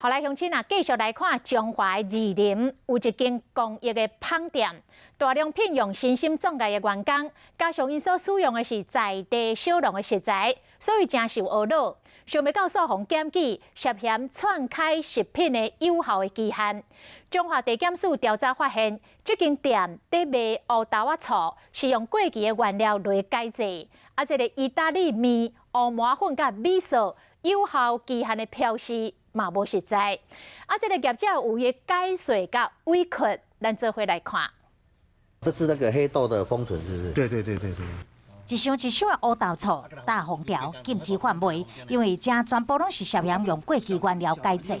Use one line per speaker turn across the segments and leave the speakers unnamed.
好來，鄉親啊，繼續來看彰化的士林有一間公益的麭店，大量聘用身心障礙的員工，加上𪜶所使用的是在地小農的食材，所以誠受呵咾。想袂到煞予檢舉涉嫌篡改食品的有效的期限。彰化地檢署調查發現，這間店佇賣烏豆仔醋是用過期的原料來改製，啊，這個意大利麵、烏麻粉佮米素有效期限的標示嘛無實在，啊，這個業者有伊解說佮委屈，咱做伙來看。
這是那個黑豆的封存，是不是？
對對對對對。
一箱一箱的烏豆醋大封條，禁止販賣，因為這全部攏是涉嫌用過期原料改製。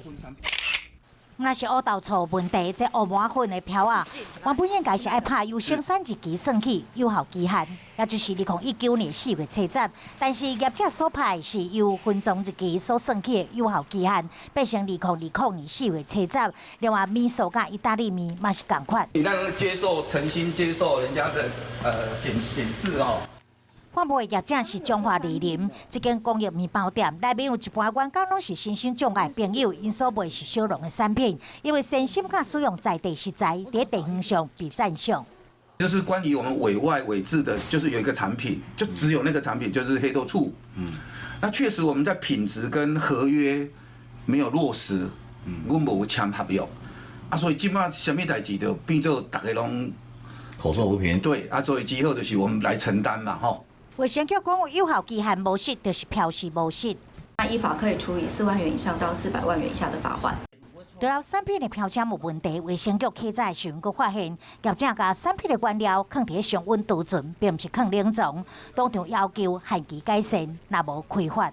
若是烏豆醋問題，這烏麻粉的標仔，原本應該是愛拍有生產日期算起有效期限，也就是2019年4月30。但是業者所拍的是由分裝日期所算起的有效期限，變成2020年4月30。另外，麵素佮意大利麵嘛是仝款。
你讓接受誠心接受人家的檢視哦。
販賣業者是彰化士林這間公益麵包店，內面有一半員工攏是身心障礙朋友，𪜶所賣是小農的產品，因為誠心佮使用在地食材，佇地方上被讚賞。
就是關於我們委外委製的，就是有一個產品，就只有那個產品，就是黑豆醋。那確實我們在品質跟合約沒有落實，阮無簽合約，啊，所以這馬啥物代誌就變做逐家攏
口說無憑。
對，啊，所以之後就是我們來承擔嘛，吼。
衛生局講有效期限無實，就是標示無實。
那依法可以處以4萬元以上到400萬元以下的罰鍰。
除了產品的標籤有問題，衛生局稽查的時陣，閣發現業者共產品的原料囥佇常溫儲存，並毋是囥冷藏。當場要求限期改善，若無開罰。